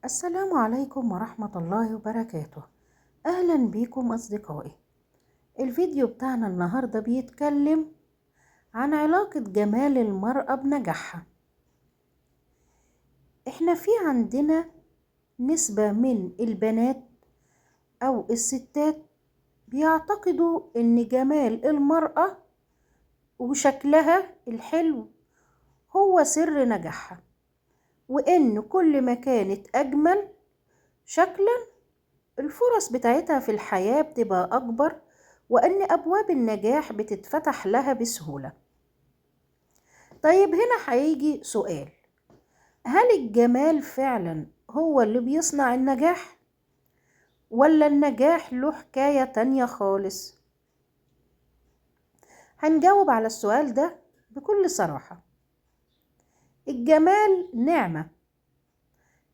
السلام عليكم ورحمة الله وبركاته. أهلا بيكم أصدقائي. الفيديو بتاعنا النهاردة بيتكلم عن علاقة جمال المرأة بنجاحها. احنا في عندنا نسبة من البنات أو الستات بيعتقدوا إن جمال المرأة وشكلها الحلو هو سر نجاحها، وإن كل ما كانت أجمل شكلا الفرص بتاعتها في الحياة بتبقى أكبر، وإن أبواب النجاح بتتفتح لها بسهولة. طيب هنا هيجي سؤال: هل الجمال فعلا هو اللي بيصنع النجاح، ولا النجاح له حكاية تانية خالص؟ هنجاوب على السؤال ده بكل صراحة. الجمال نعمة،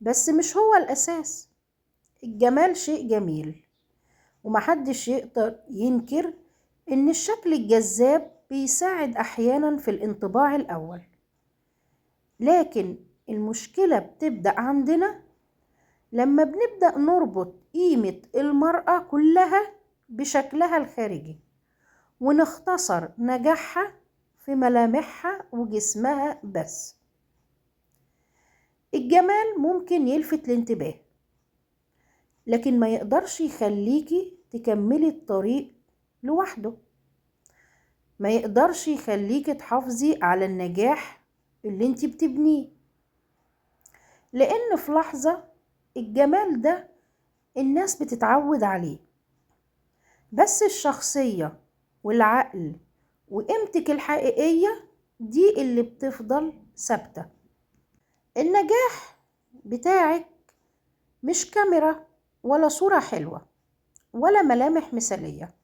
بس مش هو الأساس. الجمال شيء جميل، ومحدش يقدر ينكر إن الشكل الجذاب بيساعد أحيانا في الانطباع الأول، لكن المشكلة بتبدأ عندنا لما بنبدأ نربط قيمة المرأة كلها بشكلها الخارجي، ونختصر نجاحها في ملامحها وجسمها بس. الجمال ممكن يلفت الانتباه، لكن ما يقدرش يخليكي تكملي الطريق لوحده، ما يقدرش يخليكي تحافظي على النجاح اللي انتي بتبنيه، لأن في لحظة الجمال ده الناس بتتعود عليه، بس الشخصية والعقل وقيمتك الحقيقية دي اللي بتفضل ثابتة. النجاح بتاعك مش كاميرا ولا صورة حلوة ولا ملامح مثالية.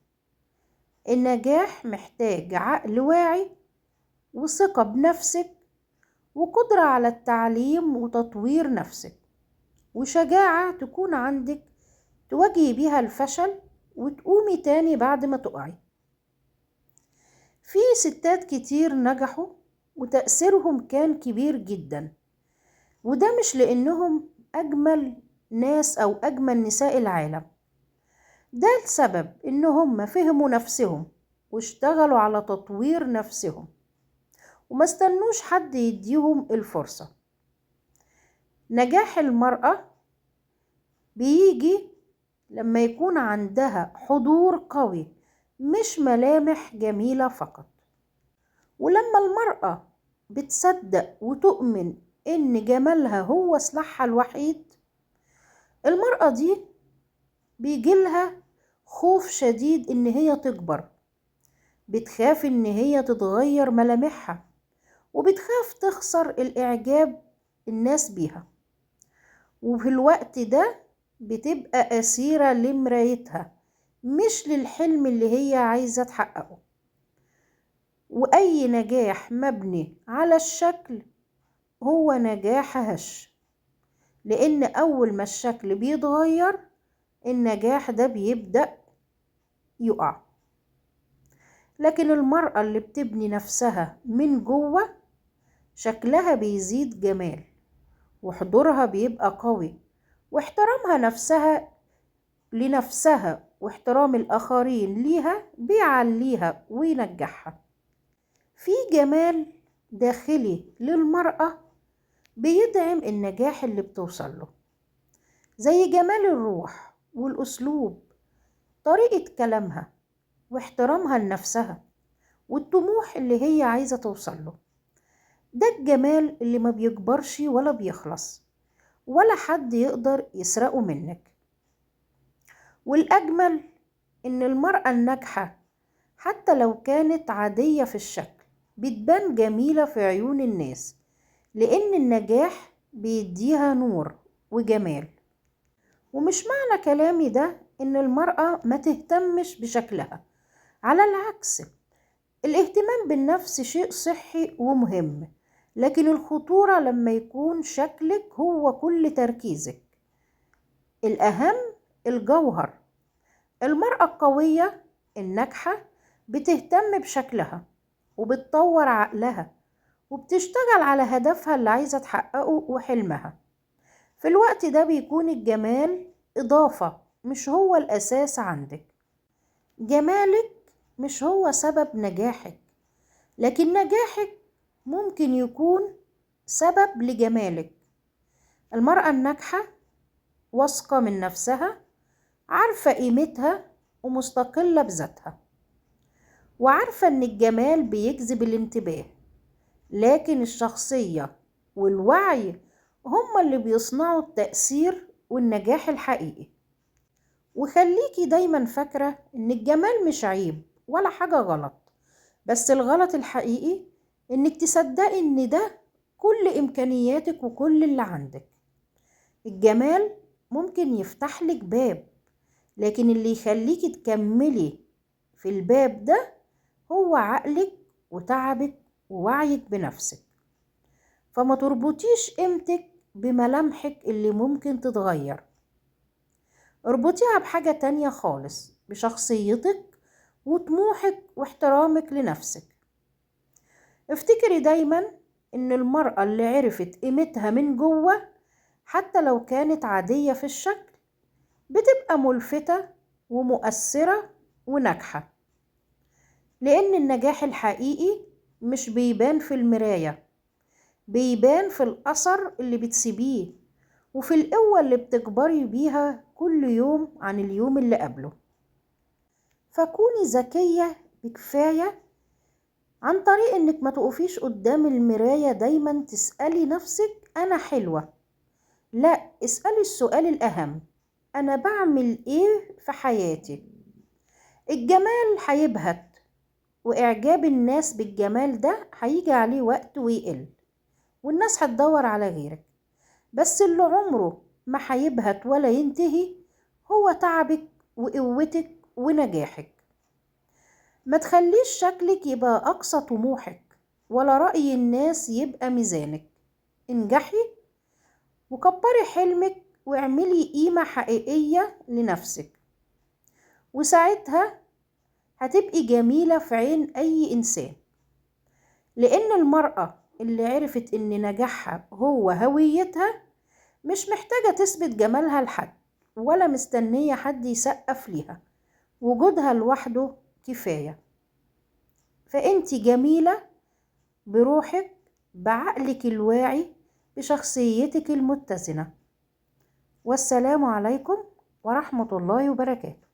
النجاح محتاج عقل واعي وثقة بنفسك وقدرة على التعليم وتطوير نفسك، وشجاعة تكون عندك تواجهي بيها الفشل وتقومي تاني بعد ما تقعي. في ستات كتير نجحوا وتأثيرهم كان كبير جدا، وده مش لأنهم أجمل ناس أو أجمل نساء العالم، ده السبب إن هم فهموا نفسهم واشتغلوا على تطوير نفسهم وما استنوش حد يديهم الفرصة. نجاح المرأة بيجي لما يكون عندها حضور قوي، مش ملامح جميلة فقط. ولما المرأة بتصدق وتؤمن إن جمالها هو سلاحها الوحيد، المرأة دي بيجيلها خوف شديد إن هي تكبر، بتخاف إن هي تتغير ملامحها، وبتخاف تخسر الإعجاب الناس بيها، وفي الوقت ده بتبقى أسيرة لمرايتها مش للحلم اللي هي عايزة تحققه. وأي نجاح مبني على الشكل هو نجاح هش، لأن أول ما الشكل بيتغير النجاح ده بيبدأ يقع. لكن المرأة اللي بتبني نفسها من جوه شكلها بيزيد جمال، وحضورها بيبقى قوي، واحترامها نفسها لنفسها واحترام الآخرين ليها بيعليها وينجحها. في جمال داخلي للمرأة بيدعم النجاح اللي بتوصل له، زي جمال الروح والأسلوب، طريقة كلامها واحترامها لنفسها والطموح اللي هي عايزة توصل له. ده الجمال اللي ما بيكبرش ولا بيخلص ولا حد يقدر يسرقه منك. والأجمل إن المرأة الناجحة حتى لو كانت عادية في الشكل بتبان جميلة في عيون الناس، لأن النجاح بيديها نور وجمال. ومش معنى كلامي ده إن المرأة ما تهتمش بشكلها، على العكس، الاهتمام بالنفس شيء صحي ومهم، لكن الخطورة لما يكون شكلك هو كل تركيزك. الأهم الجوهر. المرأة القوية الناجحة بتهتم بشكلها وبتطور عقلها وبتشتغل على هدفها اللي عايزة تحققه وحلمها، في الوقت ده بيكون الجمال إضافة، مش هو الأساس عندك. جمالك مش هو سبب نجاحك، لكن نجاحك ممكن يكون سبب لجمالك. المرأة الناجحة واثقة من نفسها، عارفة قيمتها ومستقلة بذاتها، وعارفة إن الجمال بيجذب الانتباه، لكن الشخصية والوعي هما اللي بيصنعوا التأثير والنجاح الحقيقي. وخليكي دايما فاكرة إن الجمال مش عيب ولا حاجة غلط، بس الغلط الحقيقي إنك تصدقي إن ده كل إمكانياتك وكل اللي عندك. الجمال ممكن يفتح لك باب، لكن اللي يخليكي تكملي في الباب ده هو عقلك وتعبك ووعيك بنفسك. فما تربطيش قيمتك بملامحك اللي ممكن تتغير، اربطيها بحاجة تانية خالص، بشخصيتك وطموحك واحترامك لنفسك. افتكري دايما ان المرأة اللي عرفت قيمتها من جوه، حتى لو كانت عادية في الشكل، بتبقى ملفتة ومؤثرة وناجحة، لأن النجاح الحقيقي مش بيبان في المراية، بيبان في الأثر اللي بتسيبيه وفي القوة اللي بتكبري بيها كل يوم عن اليوم اللي قبله. فكوني ذكية بكفاية عن طريق انك ما تقفيش قدام المراية دايما تسألي نفسك أنا حلوة، لا، اسألي السؤال الأهم، أنا بعمل إيه في حياتي؟ الجمال هيبهت، وإعجاب الناس بالجمال ده هيجي عليه وقت ويقل، والناس هتدور على غيرك، بس اللي عمره ما هيبهت ولا ينتهي هو تعبك وقوتك ونجاحك. ما تخليش شكلك يبقى أقصى طموحك، ولا رأي الناس يبقى ميزانك. انجحي وكبري حلمك واعملي قيمة حقيقية لنفسك، وساعتها هتبقي جميلة في عين أي إنسان. لأن المرأة اللي عرفت إن نجاحها هو هويتها مش محتاجة تثبت جمالها لحد، ولا مستنية حد يسقف ليها، وجودها لوحده كفاية. فأنتي جميلة بروحك، بعقلك الواعي، بشخصيتك المتزنة. والسلام عليكم ورحمة الله وبركاته.